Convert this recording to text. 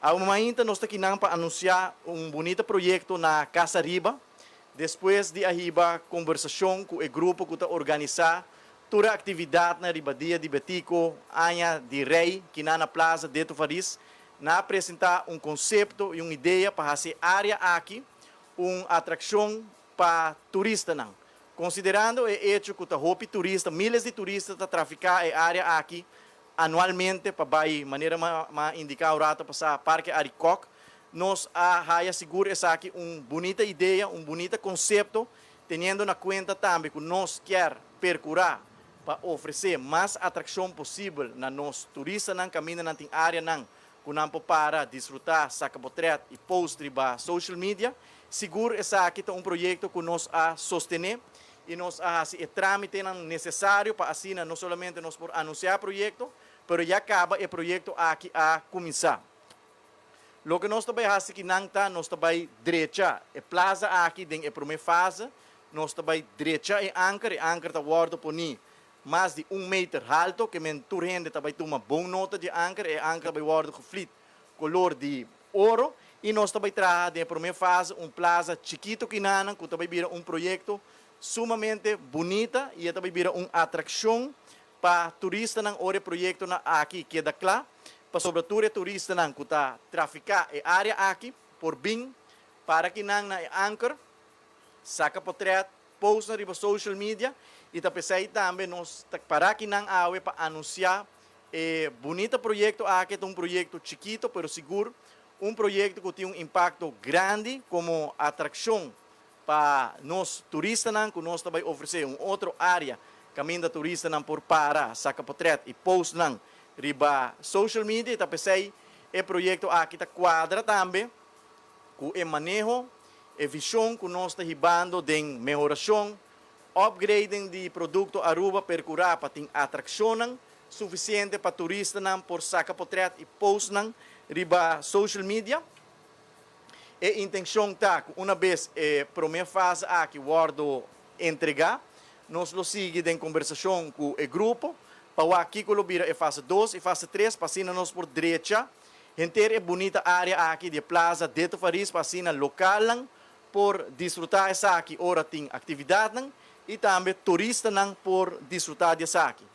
Awe mainta nos ta akinan pa anuncia un bunita proyecto na Cas Ariba, despues di a hiba conversacion cu e grupo cu ta organisa tur actividad na riba Dia di Betico, Aña di Rey, akinan na Plaza Deto Faris, nan a presenta un concepto y un idea pa haci e area aki un atraccion pa turistanan. Considerando e hecho cu ta hopi turista, miles di turista ta trafica e area aki anualmente pa bay, manera m'a indica un rato pasa, Parke Arikok, nos a haya sigur esaki un bunita idea, un bunita concepto, teniendo na cuenta tambe cu nos kier percura pa ofrece mas atraccion posibel na nos turistanan, caminda nan tin areanan cu nan por para, disfruta, saca portret y post riba social media. Sigur esaki ta un proyecto cu nos a sostene y nos a haci e tramitenan necesario pa asina no solamente nos por anuncia e proyecto, pero ya caba e proyecto aki a cuminsa. Loke nos ta bay haci akinan ta, nos ta bay drecha e plaza aki den e prome fase, nos ta bay drecha e anker, e anker ta wordo poni mas di un meter halto, kemen tur hende ta bay tuma bon nota di anker, e anker ta bay wordo geflit color di oro y nos ta bay traha den e prome fase un plaza chikito akinan cu ta bay bira un proyecto sumamente bunita y ta bay bira un atraccion pa turistanan ora e proyectonan aki keda cla, pasobra tur e turistanan cu ta trafica e area aki por bin para akinan na e anker, saca portret, post na riba social media y ta pesey tambe nos ta para akinan awe pa anuncia e bunita proyecto aki. Ta un proyecto chikito, pero sigur un proyecto cu tin un impacto grandi como atraccion pa nos turistanan, cu nos ta bay ofrece un otro area caminda turistanan por para, saca portret y post nan riba social media. Y ta pesey e proyecto aki ta cuadra tambe cu e maneho, e vision cu nos ta hibando den mehoracion, upgrading di producto Aruba, percura pa tin atraccionnan suficiente pa turistanan por saca portret y post nan riba social media. E intencion ta cu una bes e prome fase aki wordo entrega, nos lo sigui den conversacion cu e grupo pa aki lo bira e fase 2 y fase 3, pa asina nos por drecha henter e bunita area aki di Plaza Deto Faris, pa asina localnan por disfruta esaki ora tin actividadnan y tambe turistanan por disfruta di esaki.